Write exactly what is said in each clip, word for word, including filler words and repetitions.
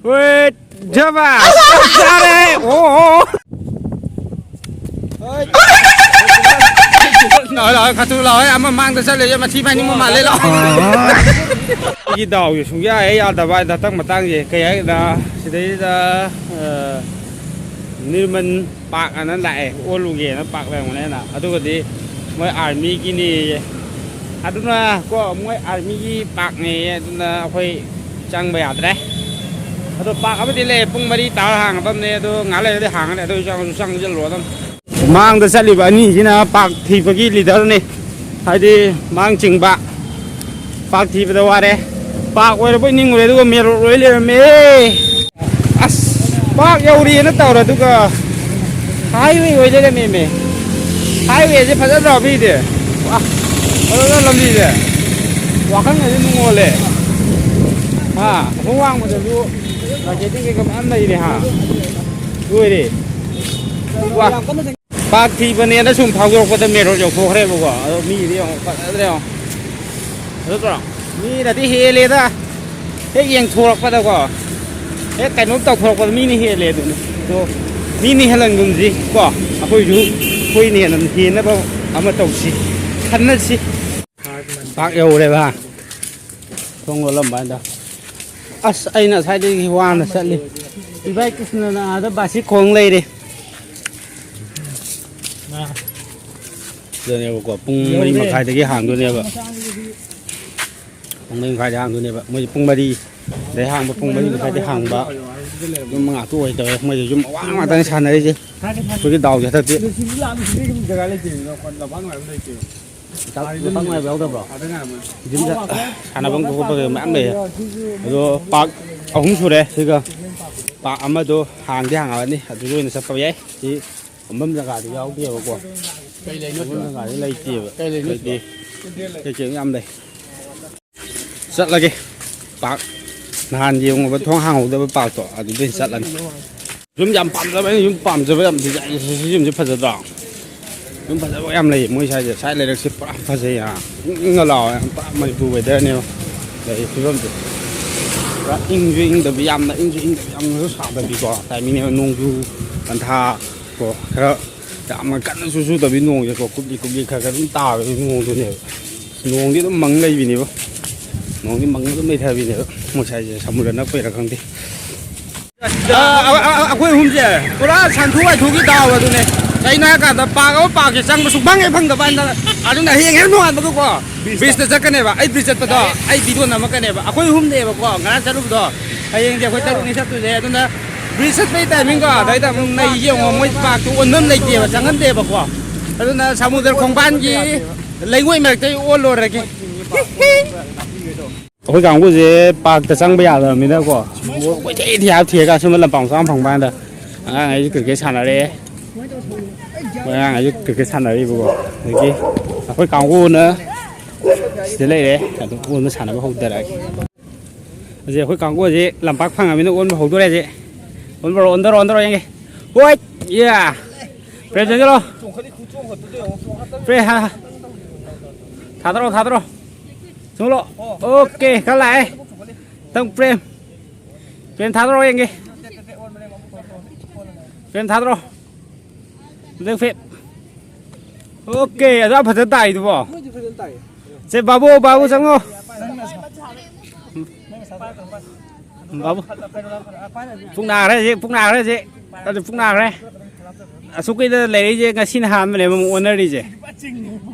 ꯍꯣꯏ, ꯖꯕꯥ! ꯆꯞ ꯆꯥꯔꯦ! ꯑꯣ, ꯑꯣ, ꯑꯣ꯫ ꯂꯥꯛꯑꯣ, ꯂꯥꯛꯑꯣ, ꯈꯠꯇꯨ ꯂꯥꯛꯑꯣ, ꯑꯃ ꯃꯥꯡꯗ ꯆꯠꯂꯦ, ꯃꯊꯤ ꯐꯥꯏꯅꯤꯡꯕ ꯃꯥꯜꯂꯦ, ꯂꯥꯛꯑꯣ꯫ ꯑꯩꯒꯤ ꯗꯥꯎꯁꯦ ꯁꯨꯡꯌꯥ ꯍꯦꯛ ꯌꯥꯗꯕ ꯍꯥꯏꯗ ꯍꯟꯗꯛ ꯃꯇꯥꯡꯁꯦ꯫ ꯀꯩ ꯍꯥꯏꯒꯗ꯭ꯔꯥ, ꯁꯤꯗꯩꯗ, ꯑ, ꯅꯤꯔꯃꯟ ꯄꯥꯛ ꯑꯅ ꯂꯥꯛꯑꯦ, ꯑꯣꯜꯂꯨꯒꯦꯅ ꯄꯥꯛ ꯂꯩꯔꯝꯒꯅꯦꯅ꯫ ꯑꯗꯨꯒꯗꯤ ꯃꯣꯏ ꯑꯥꯔꯃꯤꯒꯤꯅꯦꯌꯦ꯫ ꯑꯗꯨꯅ ꯀꯣ, ꯃꯣꯏ ꯑꯥꯔꯃꯤꯒꯤ ꯄꯥꯛꯅꯦꯌꯦ, ꯑꯗꯨꯅ ꯑꯩꯈꯣꯏ ꯆꯪꯕ ꯌꯥꯗ꯭ꯔꯦ꯫ ꯑꯗꯣ ꯄꯥꯛ ꯑꯃꯗꯤ ꯂꯩ, ꯄꯨꯡ ꯃꯔꯤ ꯇꯥꯔ ꯍꯥꯡꯒꯗꯕꯅꯦ, ꯑꯗꯣ ꯉꯥꯏꯍꯥꯛ ꯂꯩꯔꯗꯤ ꯍꯥꯡꯉꯅꯤ, ꯑꯗꯨ ꯆꯪꯉꯁꯨ ꯆꯪꯁꯤꯜꯂꯨꯔꯗꯕꯅꯤ꯫ ꯃꯥꯡꯗ ꯆꯠꯂꯤꯕ ꯑꯅꯤꯁꯤꯅ ꯄꯥꯛ ꯊꯤꯕꯒꯤ ꯂꯤꯗꯔꯅꯤ, ꯍꯥꯏꯗꯤ ꯃꯥꯡ ꯆꯤꯡꯕ꯫ ꯄꯥꯛ ꯊꯤꯕꯗ ꯋꯥꯔꯦ꯫ ꯄꯥꯛ ꯑꯣꯏꯔꯕꯣꯏ ꯅꯤꯡꯉꯨꯔꯦ, ꯑꯗꯨꯒ ꯃꯦꯟ ꯔꯣꯗ ꯑꯣꯏ ꯂꯩꯔꯝꯃꯦ꯫ ꯑꯁ, ꯄꯥꯛ ꯌꯧꯔꯤꯅ ꯇꯧꯔꯦ, ꯑꯗꯨꯒ ꯍꯥꯏꯋꯦ ꯑꯣꯏ ꯂꯩꯔꯝꯃꯦꯃꯦ꯫ ꯍꯥꯏꯋꯦꯁꯦ ꯐꯖꯗ꯭ꯔꯣ ꯃꯤꯗꯤ? ꯋꯥ, ꯐꯖꯗ꯭ꯔꯣ ꯂꯝꯕꯤꯁꯦ? ꯋꯥꯈꯜꯒꯁꯦ ꯅꯨꯡꯉꯣꯜꯂꯦ꯫ ꯍꯥ, ꯑꯁꯣꯝ ꯋꯥꯡꯃꯗꯁꯨ ꯃꯥꯔꯀꯦꯇꯤꯡ ꯀꯩꯀꯥ ꯃꯌꯥꯝ ꯂꯩꯔꯦ ꯍꯥ꯫ ꯂꯣꯏꯔꯦ꯫ ꯋꯥ꯫ ꯄꯥꯛ ꯊꯤꯕꯅꯦꯅ ꯁꯨꯝ ꯐꯥꯎꯗꯣꯔꯛꯄꯗ ꯃꯦꯟ ꯔꯣꯗ ꯌꯧꯊꯣꯛꯈ꯭ꯔꯦꯕꯀꯣ꯫ ꯑꯗꯣ ꯃꯤꯗꯤ ꯌꯦꯡꯉꯣ, ꯐꯖꯗ꯭ꯔꯦ ꯌꯦꯡꯉꯣ꯫ ꯐꯖꯗ꯭ꯔꯣ? ꯃꯤꯅꯗꯤ ꯍꯦꯜꯂꯦꯗ꯫ ꯍꯦꯛ ꯌꯦꯡꯊꯣꯔꯛꯄꯗꯀꯣ, ꯍꯦꯛ ꯀꯩꯅꯣꯝ ꯇꯧꯊꯣꯔꯛꯄꯗ ꯃꯤꯅ ꯍꯦꯜꯂꯦ ꯑꯗꯨꯅꯤ꯫ ꯑꯗꯣ ꯃꯤꯅ ꯍꯦꯜꯍꯟꯒꯨꯝꯁꯤ ꯀꯣ, ꯑꯩꯈꯣꯏꯁꯨ ꯑꯩꯈꯣꯏꯅ ꯍꯦꯟꯅ ꯍꯦꯟꯅꯕ ꯑꯃ ꯇꯧꯁꯤ, ꯈꯟꯅꯁꯤ꯫ ꯄꯥꯛ ꯌꯧꯔꯦꯕ꯫ ꯊꯣꯡ ꯂꯣꯜꯂꯝꯕ ꯍꯥꯏꯗꯣ꯫ ꯑꯁ, ꯑꯩꯅ ꯉꯁꯥꯏꯗꯒꯤ ꯋꯥꯅ ꯆꯠꯂꯤ꯫ ꯏꯕꯥꯏ ꯀ꯭ꯔꯤꯁꯅꯅ ꯑꯥꯗ ꯕꯥꯁꯤ ꯈꯣꯡ ꯂꯩꯔꯦ꯫ ꯁꯤꯗꯅꯦꯕꯀꯣ, ꯄꯨꯡ ꯃꯔꯤ ꯃꯈꯥꯏꯗꯒꯤ ꯍꯥꯡꯗꯣꯏꯅꯦꯕ꯫ ꯄꯨꯡ ꯃꯔꯤ ꯃꯈꯥꯏꯗ ꯍꯥꯡꯗꯣꯏꯅꯦꯕ꯫ ꯃꯣꯏꯁꯦ ꯄꯨꯡ ꯃꯔꯤꯗꯩ ꯍꯥꯡꯕ, ꯄꯨꯡ ꯃꯔꯤ ꯃꯈꯥꯏꯗꯩ ꯍꯥꯡꯕ꯫ ꯌꯨꯝ ꯉꯥꯛꯇ ꯑꯣꯏ ꯇꯧꯋꯦ꯫ ꯃꯣꯏꯁꯦ ꯌꯨꯝ ꯑꯋꯥꯡ ꯉꯥꯛꯇꯅꯦ ꯁꯥꯟꯅꯔꯤꯁꯦ꯫ ꯑꯩꯈꯣꯏꯒꯤ ꯗꯥꯎꯁꯦ ꯍꯟꯗꯛꯇꯤ꯫ ꯖꯒꯥ ꯂꯩꯇꯦ꯫ ꯂꯝꯄꯥꯛ ꯅꯨꯡꯉꯥꯏꯕ ꯌꯥꯎꯗꯕ꯭ꯔꯣ? ꯖꯤꯝꯗ ꯁꯥꯟꯅꯐꯝ ꯈꯣꯠꯄ ꯃꯌꯥꯝ ꯂꯩꯌꯦ꯫ ꯑꯗꯣ ꯄꯥꯛ ꯑꯍꯨꯝ ꯁꯨꯔꯦ ꯁꯤꯒ꯫ ꯄꯥꯛ ꯑꯃꯗꯣ ꯍꯥꯡꯗꯤ ꯍꯥꯡꯉꯛꯑꯅꯤ, ꯑꯗꯨꯗ ꯑꯣꯏꯅ ꯆꯠꯄ ꯌꯥꯏ꯫ ꯁꯤ ꯐꯝꯐꯝ ꯖꯒꯥꯗꯤ ꯌꯥꯎꯗꯦꯕꯀꯣ꯫ ꯐꯝꯐꯝ ꯖꯒꯥꯗꯤ ꯂꯩꯇꯦꯕ꯫ ꯀꯩ ꯂꯩꯅꯣ ꯁꯤꯗ? ꯑꯩꯈꯣꯏꯗꯤ ꯀꯩ ꯀꯩꯅꯣ ꯌꯥꯝ ꯂꯩ꯫ ꯆꯠꯂꯒꯦ꯫ ꯄꯥꯛ ꯅꯍꯥꯟ ꯌꯦꯡꯉꯨꯕ ꯊꯣꯡ ꯍꯥꯡꯍꯧꯗꯕ ꯄꯥꯛꯇꯣ ꯑꯗꯨꯗ ꯑꯣꯏꯅ ꯆꯠꯂꯅꯤ꯫ ꯌꯨꯝ ꯌꯥꯝ ꯄꯥꯝꯖꯕ, ꯑꯩꯅ ꯌꯨꯝ ꯄꯥꯝꯖꯕ ꯌꯥꯝ ꯗꯤꯖꯥꯏꯟ, ꯁꯤ ꯌꯨꯝꯁꯦ ꯐꯖꯗ꯭ꯔꯣ? ꯌꯨꯝ ꯐꯖꯕ ꯌꯥꯝ ꯂꯩ ꯃꯣꯏ ꯁ꯭ꯋꯥꯏꯁꯦ꯫ ꯁ꯭ꯋꯥꯏ ꯂꯩꯔꯛꯁꯦ ꯄꯨꯔꯥ ꯐꯖꯩ ꯍꯥ꯫ ꯏꯪ ꯏꯪꯒ ꯂꯥꯎꯋꯦ꯫ ꯄꯨꯔꯥ ꯃꯅꯤꯄꯨꯔ ꯋꯦꯗꯔꯅꯦꯕ ꯂꯩꯔꯤ ꯐꯤꯕꯝꯁꯦ꯫ ꯄꯨꯔꯥ ꯏꯪꯁꯨ ꯏꯪꯗꯕꯤ, ꯌꯥꯝꯅ ꯏꯪꯁꯨ ꯏꯪꯗꯕꯤ, ꯌꯥꯝꯅꯁꯨ ꯁꯥꯗꯕꯤꯀꯣ, ꯇꯥꯏꯃꯤꯡꯅꯦꯕ꯫ ꯅꯣꯡꯖꯨ ꯄꯟꯊꯥ ꯀꯣ, ꯈꯔ ꯌꯥꯝꯅ ꯀꯟꯅꯁꯨ ꯆꯨꯗꯕꯤ, ꯅꯣꯡꯁꯦꯀꯣ, ꯀꯨꯞꯂꯤ ꯀꯨꯞꯂꯤ ꯈꯔ ꯈꯔ ꯑꯗꯨꯝ ꯇꯥꯕꯒꯤ ꯃꯑꯣꯡꯗꯨꯅꯦꯕ꯫ ꯅꯣꯡꯗꯤ ꯑꯗꯨꯝ ꯃꯪ ꯂꯩꯕꯤꯅꯦꯕ꯫ ꯅꯣꯡꯗꯤ ꯃꯪ ꯑꯗꯨꯝ ꯂꯩꯊꯕꯤꯅꯦꯕ꯫ ꯃꯣꯏ ꯁ꯭ꯋꯥꯏꯁꯦ ꯁꯃꯨꯗ꯭ꯔ ꯅꯛꯄꯩꯔꯥ ꯈꯪꯗꯦ꯫ ꯑ, ꯑ, ꯑ, ꯑꯩꯈꯣꯏ ꯑꯍꯨꯝꯁꯦ ꯄꯨꯔꯥ ꯁꯟꯊꯨ ꯋꯥꯏꯊꯨꯒꯤ ꯗꯥꯎ ꯑꯗꯨꯅꯦ꯫ ꯀꯩꯅꯣ ꯍꯥꯏꯀꯥꯟꯗ, ꯄꯥꯛ ꯑꯃ ꯄꯥꯛꯁꯦ ꯆꯪꯕ ꯁꯨꯛꯐꯪ ꯍꯦꯛ ꯐꯪꯗꯕ ꯍꯥꯏꯅ꯫ ꯑꯗꯨꯅ ꯍꯌꯦꯡ ꯍꯦꯛ ꯅꯣꯡꯉꯥꯟꯕꯒꯀꯣ, ꯕꯤꯁꯇ ꯆꯠꯀꯅꯦꯕ꯫ ꯑꯩ ꯕꯤꯁ ꯆꯠꯄꯗꯣ ꯑꯩ ꯚꯤꯗꯤꯑꯣ ꯅꯝꯃꯛꯀꯅꯦꯕ꯫ ꯑꯩꯈꯣꯏ ꯑꯍꯨꯝꯅꯦꯕꯀꯣ ꯉꯔꯥꯡ ꯆꯠꯂꯨꯕꯗꯣ꯫ ꯍꯌꯦꯡꯗꯤ ꯑꯩꯈꯣꯏ ꯇꯔꯨꯛꯅꯤ ꯆꯠꯇꯣꯏꯁꯦ꯫ ꯑꯗꯨꯅ ꯕ꯭ꯔꯤꯖ ꯆꯠꯄꯒꯤ ꯇꯥꯏꯃꯤꯡꯗꯣ ꯑꯗꯩꯗ ꯑꯃꯨꯛ ꯅꯩ ꯌꯦꯡꯉꯣ, ꯃꯣꯏ ꯄꯥꯛꯇꯨ ꯑꯣꯟꯐꯝ ꯂꯩꯇꯦꯕ, ꯆꯪꯍꯟꯗꯦꯕꯀꯣ꯫ ꯑꯗꯨꯅ ꯁꯃꯨꯗ꯭ꯔ ꯈꯣꯡꯕꯥꯟꯒꯤ ꯂꯩꯉꯣꯏ ꯃꯔꯛꯇ ꯑꯩ ꯑꯣꯜꯂꯨꯔꯒꯦ꯫ ꯑꯩꯈꯣꯏ ꯀꯥꯡꯕꯨꯁꯦ ꯄꯥꯛꯇ ꯆꯪꯕ ꯌꯥꯗꯕꯅꯤꯅꯀꯣ, ꯀꯣꯏꯊꯤ ꯊꯤꯔ ꯊꯤꯔꯒ ꯁꯨꯝꯕ ꯂꯝꯄꯥꯛ ꯃꯆꯥ ꯑꯃ ꯐꯪꯕ ꯀꯥꯟꯗ ꯑꯉꯥꯡꯈꯩꯁꯨ ꯀ꯭ꯔꯤꯀꯦꯠ ꯁꯥꯟꯅꯔꯦ꯫ ꯃꯣꯏ ꯑꯉꯥꯡꯈꯩꯁꯨ ꯀ꯭ꯔꯤꯀꯦꯠ ꯁꯥꯟꯅꯔꯤꯕꯀꯣ꯫ ꯑꯗꯒꯤ ꯑꯩꯈꯣꯏ ꯀꯥꯡꯕꯨꯅ ꯁꯤꯗ ꯂꯩꯔꯦ, ꯑꯗꯨꯝ ꯑꯣꯟꯕ ꯁꯥꯟꯅꯕ ꯍꯧꯗꯔꯛꯑꯒꯦ꯫ ꯍꯧꯖꯤꯛ ꯑꯩꯈꯣꯏ ꯀꯥꯡꯕꯨ ꯍꯧꯖꯤꯛ ꯂꯝꯄꯥꯛ ꯐꯪꯉꯕꯅꯤꯅ ꯑꯣꯟꯕ ꯍꯧꯗꯣꯔꯦ ꯍꯧꯖꯤꯛ꯫ ꯑꯣꯟꯕꯔꯣ, ꯑꯣꯟꯊꯔꯣ, ꯑꯣꯟꯊꯔꯣ ꯌꯦꯡꯒꯦ꯫ ꯍꯣꯏ, ꯌꯥ꯫ ꯄ꯭ꯔꯦꯝ ꯆꯪꯁꯤꯜꯂꯣ꯫ ꯄ꯭ꯔꯦꯝ, ꯍꯥ, ꯍꯥ꯫ ꯊꯥꯗꯔꯣ, ꯊꯥꯗꯔꯣ꯫ ꯆꯪꯁꯤꯜꯂꯣ꯫ ꯑꯣꯀꯦ, ꯈꯔ ꯂꯥꯛꯑꯦ꯫ ꯇꯪ ꯄ꯭ꯔꯦꯝ꯫ ꯄ꯭ꯔꯦꯝ ꯊꯥꯗꯔꯣ ꯌꯦꯡꯒꯦ꯫ ꯄ꯭ꯔꯦꯝ ꯊꯥꯗꯔꯣ꯫ ꯕ꯭ꯂꯦꯛ ꯐꯦꯠ꯫ ꯑꯣꯀꯦ, ꯑꯗꯨ ꯐꯖꯅ ꯇꯥꯏꯗꯨꯕꯣ꯫ ꯃꯣꯏꯗꯤ ꯐꯖꯅ ꯇꯥꯏ꯫ ꯁꯦ, ꯕꯥꯕꯨ, ꯕꯥꯕꯨ ꯆꯪꯉꯣ꯫ ꯕꯥꯕꯨ꯫ ꯄꯨꯛ ꯅꯥꯈ꯭ꯔꯦ ꯍꯧꯖꯤꯛ, ꯄꯨꯛ ꯅꯥꯈ꯭ꯔꯦ ꯍꯧꯖꯤꯛ꯫ ꯑꯗꯨ ꯄꯨꯛ ꯅꯥꯈ꯭ꯔꯦ꯫ ꯑꯁꯨꯛ ꯀꯨꯏꯅ ꯂꯩꯔꯛꯏꯁꯦ ꯉꯁꯤꯅ ꯑꯍꯥꯟꯕꯅꯦꯕ ꯑꯃꯨꯛ ꯑꯣꯟꯅꯔꯤꯁꯦ꯫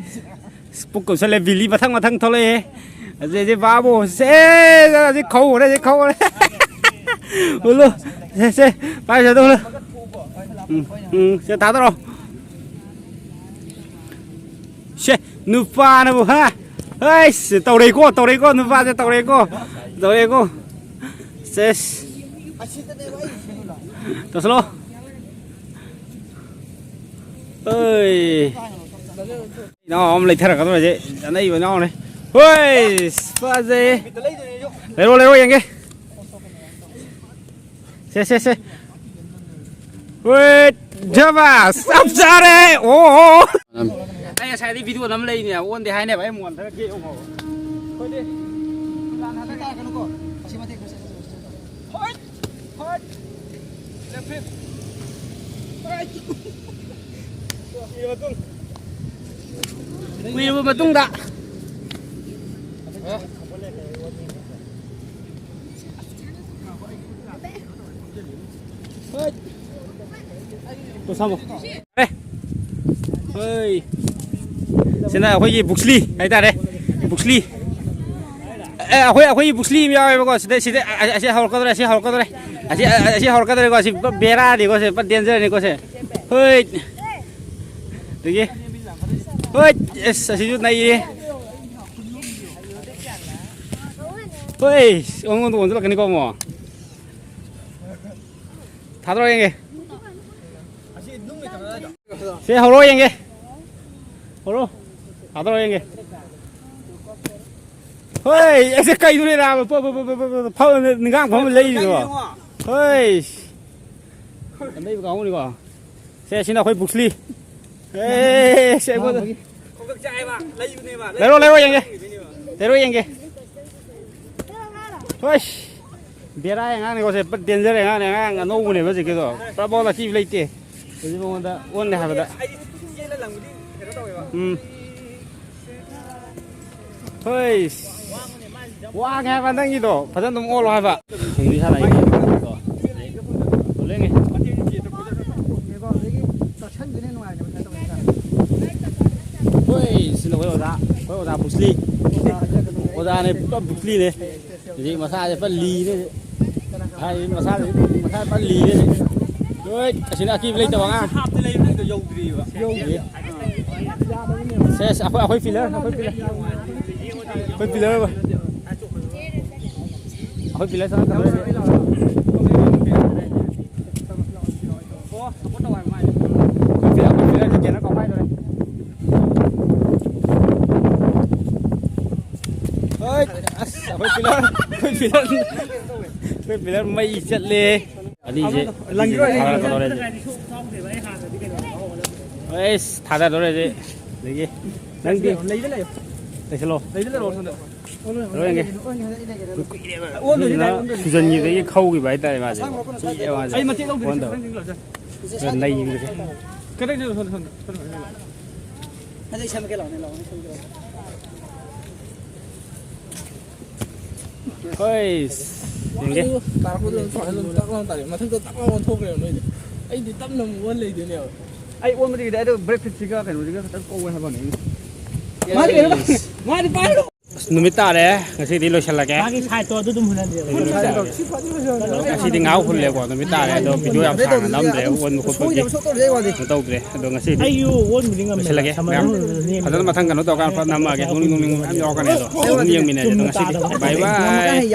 ꯄꯨꯛ ꯀꯨꯞꯁꯜꯂꯦ, ꯕꯤꯂꯤ ꯃꯊꯪ ꯃꯊꯪ ꯊꯣꯛꯂꯛꯑꯦ꯫ ꯑꯁꯤꯗꯤ ꯕꯥꯕꯨ, ꯁꯦ, ꯑꯁꯤ ꯈꯧꯔꯦ, ꯑꯁꯤ ꯈꯧꯔꯦ꯫ ꯎꯠꯂꯨ, ꯁꯦ, ꯁꯦ, ꯄꯥꯏꯁꯦ ꯑꯗꯨ ꯎꯠꯂꯨ꯫ ꯎꯝ, ꯎꯝ, ꯁꯦ ꯊꯥꯗꯔꯣ꯫ ꯁꯦ, ꯅꯨꯄꯥꯅꯕꯨ, ꯍꯥ? ꯑꯩꯁ, ꯇꯧꯔꯦꯀꯣ, ꯇꯧꯔꯦꯀꯣ, ꯅꯨꯄꯥꯁꯦ ꯇꯧꯔꯦꯀꯣ, ꯇꯧꯔꯦꯀꯣ꯫ ꯁꯦꯁ꯫ ꯇꯧꯁꯜꯂꯣ꯫ ꯑꯩ꯫ ꯏꯅꯥꯎ ꯑꯃ ꯂꯩꯊꯔꯛꯀꯗꯧꯔꯁꯦ, ꯑꯅꯩꯕ ꯏꯅꯥꯎꯅꯦ꯫ ꯍꯣꯏ, ꯐꯖꯩ꯫ ꯂꯩꯔꯣ, ꯂꯩꯔꯣ, ꯌꯦꯡꯒꯦ꯫ ꯁꯦ, ꯁꯦ, ꯁꯦ꯫ ꯍꯣꯏ, ꯖꯕꯥꯁ, ꯆꯞ ꯆꯥꯔꯦ꯫ ꯑꯣ, ꯑꯣ, ꯑꯣ꯫ ꯑꯩ ꯉꯁꯥꯏꯗꯤ ꯚꯤꯗꯤꯑꯣ ꯑꯃ ꯂꯩꯅꯦ, ꯑꯣꯟꯗꯦ ꯍꯥꯏꯅꯦꯕ, ꯑꯩ ꯃꯣꯟ ꯈꯔ ꯀꯦꯛ ꯑꯃ ꯍꯧꯔꯦ꯫ ꯑꯩꯈꯣꯏꯗꯤ ꯂꯥꯟ ꯍꯥꯟꯅ ꯇꯥꯛꯀꯅꯨꯀꯣ꯫ ꯑꯁꯤ ꯃꯇꯦꯛ ꯈꯔ ꯆꯠꯂꯣ꯫ ꯀꯨꯏꯔꯕ ꯃꯇꯨꯡꯗ꯫ ꯍꯣꯏ꯫ ꯄꯣꯁꯥꯃꯣ꯫ ꯑꯦ꯫ ꯍꯣꯏ꯫ ꯁꯤꯅ ꯑꯩꯈꯣꯏꯒꯤ ꯕꯨꯛꯁꯂꯤ ꯍꯥꯏꯇꯥꯔꯦ꯫ ꯕꯨꯛꯁꯂꯤ꯫ ꯑꯦ, ꯑꯩꯈꯣꯏ, ꯑꯩꯈꯣꯏꯒꯤ ꯕꯨꯛꯁꯂꯤ ꯑꯃ ꯌꯥꯎꯋꯦꯕꯀꯣ꯫ ꯁꯤꯗ, ꯁꯤꯗ, ꯑ-, ꯑꯁꯤ ꯍꯧꯔꯛꯀꯗꯧꯔꯦ, ꯑꯁꯤ ꯍꯧꯔꯛꯀꯗꯧꯔꯦ꯫ ꯑꯁꯤ, ꯑ-, ꯑꯁꯤ ꯍꯧꯔꯛꯀꯗꯧꯔꯦꯀꯣ꯫ ꯁꯤ ꯄꯨꯔꯥ ꯕꯦꯔꯥꯅꯤꯀꯣ, ꯁꯤ ꯄꯨꯔꯥ ꯗꯦꯟꯖꯔꯅꯤꯀꯣ, ꯁꯤ꯫ ꯍꯣꯏ꯫ ꯑꯗꯒꯤ꯫ ꯍꯣꯏ꯫ ꯑꯁ, ꯑꯁꯤꯁꯨ ꯅꯩꯌꯦ꯫ ꯍꯣꯏ꯫ ꯑꯩꯉꯣꯟꯗ ꯑꯣꯟꯁꯤꯜꯂꯛꯀꯅꯤꯀꯣ ꯑꯃꯨꯛ꯫ ꯊꯥꯗꯣꯔꯛꯑꯣ ꯌꯦꯡꯒꯦ꯫ ꯁꯦ, ꯍꯧꯔꯣ ꯌꯦꯡꯒꯦ꯫ ꯍꯧꯔꯣ꯫ ꯊꯥꯗꯣꯔꯛꯑꯣ ꯌꯦꯡꯒꯦ꯫ ꯍꯣꯏ, ꯑꯩꯁꯦ ꯀꯩꯅꯣꯅꯦ ꯅꯥꯕ? ꯄ-, ꯄ-, ꯐꯝ-, ꯅꯤꯡꯒꯥꯡ ꯐꯝꯃ ꯂꯩꯔꯤꯗꯣ꯫ ꯍꯣꯏ꯫ ꯌꯥꯝ ꯂꯩꯕ ꯀꯥꯡꯕꯨꯅꯤꯀꯣ꯫ ꯁꯦ, ꯁꯤꯅ ꯑꯩꯈꯣꯏ ꯕꯨꯛꯁꯂꯤ꯫ ꯑꯦ, ꯁꯦ, ꯑꯩꯉꯣꯟꯗ꯫ ꯂꯩꯔꯣ, ꯂꯩꯔꯣ ꯌꯦꯡꯒꯦ꯫ ꯂꯩꯔꯣ ꯌꯦꯡꯒꯦ꯫ ꯍꯣꯏ꯫ ꯕꯦꯔꯥꯒꯤ ꯑꯉꯥꯡꯅꯤꯀꯣ ꯁꯦ, ꯄꯨꯔꯥ ꯗꯦꯟꯖꯔ ꯑꯉꯥꯡꯅꯦ, ꯑꯉꯥꯡ ꯑꯅꯧꯕꯅꯦꯕ ꯍꯧꯖꯤꯛꯀꯤꯗꯣ꯫ ꯄꯨꯔꯥ ꯃꯉꯣꯟꯗ ꯑꯀꯤꯕ ꯂꯩꯇꯦ꯫ ꯍꯧꯖꯤꯛ ꯃꯉꯣꯟꯗ ꯑꯣꯟꯅꯦ ꯍꯥꯏꯕꯗ꯫ ꯎꯝ꯫ ꯍꯣꯏ꯫ ꯋꯥꯡꯉꯦ ꯍꯥꯏꯕ ꯅꯪꯒꯤꯗꯣ, ꯐꯖꯅ ꯑꯗꯨꯝ ꯑꯣꯜꯂꯣ ꯍꯥꯏꯕ꯫ ꯍꯧꯖꯤꯛ ꯁꯥꯟꯅꯩꯁꯦ꯫ ꯂꯦꯡꯉꯦ꯫ ꯍꯣꯏ, ꯁꯤꯅ ꯑꯩꯈꯣꯏ ꯑꯣꯖꯥ, ꯑꯩꯈꯣꯏ ꯑꯣꯖꯥ ꯕꯨꯁꯂꯤ꯫ ꯑꯣꯖꯥꯅꯦ, ꯄꯨꯔꯥ ꯕꯨꯁꯂꯤꯅꯦ꯫ ꯍꯧꯖꯤꯛ ꯃꯁꯥꯁꯦ ꯐꯖꯅ ꯂꯤꯔꯦ꯫ ꯍꯥꯏꯗꯤ ꯃꯁꯥꯁꯦ, ꯃꯁꯥ ꯐꯖꯅ ꯂꯤꯔꯦ꯫ ꯍꯣꯏ, ꯑꯁꯤꯅ ꯑꯀꯤꯕ ꯂꯩꯇꯕ ꯑꯉꯥꯡ꯫ ꯍꯥꯞꯇ ꯂꯩꯕ ꯅꯪꯗꯣ ꯌꯧꯗ꯭ꯔꯤꯕ꯫ ꯌꯧꯗ꯭ꯔꯤ꯫ ꯁꯦꯁ, ꯑꯩꯈꯣꯏ, ꯑꯩꯈꯣꯏ ꯄꯤꯂꯔ, ꯑꯩꯈꯣꯏ ꯄꯤꯂꯔ꯫ ꯑꯩꯈꯣꯏ ꯄꯤꯂꯔ ꯑꯃ꯫ ꯑꯩꯈꯣꯏ ꯄꯤꯂꯔ ꯆꯪꯉꯛꯀꯗꯧꯔꯦ꯫ ꯑꯩꯈꯣꯏ ꯄꯤꯂꯔ, ꯑꯩꯈꯣꯏ ꯄꯤꯂꯔꯁꯦ ꯀꯩꯅꯣ ꯀꯧꯈꯥꯏꯗꯧꯔꯦ꯫ ꯍꯣꯏ, ꯑꯁ, ꯑꯩꯈꯣꯏ ꯄꯤꯂꯔ, ꯑꯩꯈꯣꯏ ꯄꯤꯂꯔ, ꯑꯩꯈꯣꯏ ꯄꯤꯂꯔ ꯃꯩ ꯆꯠꯂꯦ꯫ ꯑꯅꯤꯁꯦ, ꯂꯪꯒꯤ ꯑꯅꯤꯁꯦ ꯑꯣꯏꯔꯦ꯫ ꯊꯥꯗꯔꯛꯀꯗꯧꯔꯦ꯫ ꯑꯩꯁ, ꯊꯥꯗꯗꯧꯔꯦ ꯍꯧꯖꯤꯛ꯫ ꯑꯗꯒꯤ ꯅꯪꯗꯤ ꯂꯩꯗ ꯂꯩꯌꯣ꯫ ꯂꯩꯁꯜꯂꯣ꯫ ꯂꯩꯗ ꯂꯩꯔꯣ, ꯁꯣꯝꯗ꯫ ꯂꯣꯏꯔꯒꯦ꯫ ꯀꯨꯏꯔꯦꯕ꯫ ꯑꯣꯟꯗꯣꯏꯅꯤ, ꯑꯗꯨꯅ ꯑꯣꯟꯗꯣꯏꯅꯤ꯫ ꯁꯨꯖꯟꯈꯤꯕꯗꯒꯤ ꯈꯧꯈꯤꯕ ꯍꯥꯏꯇꯥꯔꯦ ꯃꯥꯁꯦ꯫ ꯆꯤꯛꯑꯦ ꯃꯥꯁꯦ꯫ ꯑꯩ ꯃꯇꯦꯛ ꯂꯧꯗꯣꯏꯅꯤ, ꯑꯣꯟꯗꯕ꯫ ꯈꯤꯇꯪ ꯂꯧꯖꯔ꯫ ꯅꯩꯕꯁꯦ꯫ ꯀꯗꯥꯏꯗ ꯂꯧꯁꯟ-, ꯂꯧꯁꯟ-, ꯂꯧꯁꯟ-, ꯂꯧꯁꯟ-, ꯑꯗꯩ ꯁꯦꯝꯃꯛꯀꯦ ꯂꯥꯛꯑꯣꯅꯦ, ꯂꯥꯛꯑꯣꯅꯦ, ꯁꯦꯝꯃꯛꯀꯦ ꯂꯥꯛꯑꯣꯅꯦ꯫ ꯍꯣꯏ, ꯌꯦꯡꯒꯦ꯫ ꯇꯥꯔꯛꯄꯗ ꯑꯗꯨꯝ ꯁꯨꯃꯥꯏꯅ ꯑꯗꯨꯝ ꯇꯛ ꯂꯥꯎꯅ ꯇꯥꯔꯛꯑꯦ꯫ ꯃꯊꯛꯇ ꯇꯛ ꯂꯥꯎꯅ ꯑꯣꯟꯊꯣꯛꯈ꯭ꯔꯦꯕ ꯅꯣꯏꯗꯤ꯫ ꯑꯩꯗꯤ ꯇꯞꯅ ꯑꯃꯨꯛ ꯑꯣꯟ ꯂꯩꯗꯣꯏꯅꯦꯕ꯫ ꯑꯩ ꯑꯣꯟꯕꯗꯤ ꯀꯤꯗꯦ, ꯑꯗꯣ brake fitꯁꯤꯒ ꯀꯩꯅꯣꯁꯤꯒ ꯈꯤꯇꯪ ꯀꯧꯋꯦ ꯍꯥꯏꯕ ꯋꯥꯅꯤ꯫ ꯃꯥꯗꯤ ꯀꯩꯅꯣ ꯇꯧ-, ꯃꯥꯗꯤ ꯄꯥꯏꯔꯣ꯫ ꯑꯁ, ꯅꯨꯃꯤꯠ ꯇꯥꯔꯦ, ꯉꯁꯤꯗꯤ ꯂꯣꯏꯁꯤꯜꯂꯒꯦ꯫ ꯃꯥꯒꯤ sideꯇꯣ ꯑꯗꯨ ꯑꯗꯨꯝ ꯍꯨꯜꯍꯟꯁꯦꯕ꯫ ꯅꯨꯃꯤꯠ ꯇꯥꯔꯦ꯫ ꯉꯁꯤꯗꯤ ꯉꯥꯏꯍꯥꯛ ꯍꯨꯜꯂꯦꯀꯣ, ꯅꯨꯃꯤꯠ ꯇꯥꯔꯦ, ꯑꯗꯣ video ꯌꯥꯝ ꯁꯥꯡꯅ ꯅꯝꯗ꯭ꯔꯦ, ꯑꯣꯟꯕ ꯈꯣꯠꯄꯒꯤ ꯀꯩꯅꯣ ꯇꯧꯗ꯭ꯔꯦ꯫ ꯑꯩꯁꯨ ꯑꯣꯟꯕꯗꯤ ꯉꯝꯃꯦꯕ, ꯂꯣꯏꯁꯤꯜꯂꯒꯦ, ꯁꯝꯃꯔ ꯃꯌꯥꯝ꯫ ꯍꯨꯜꯂꯅꯤ꯫ ꯐꯖꯅ ꯃꯊꯪ ꯀꯩꯅꯣ ꯇꯧꯔꯀꯥꯟꯗ ꯐꯖꯅ ꯅꯝꯃꯛꯑꯒꯦ, ꯅꯣꯛꯅꯤꯡ ꯅꯣꯛꯅꯤꯡꯕ ꯃꯌꯥꯝ ꯌꯥꯎꯔꯛꯀꯅꯤ, ꯑꯗꯣ ꯑꯗꯨꯝ ꯌꯦꯡꯃꯤꯟꯅꯁꯦ꯫ ꯑꯗꯣ ꯉꯁꯤꯗꯤ bye bye꯫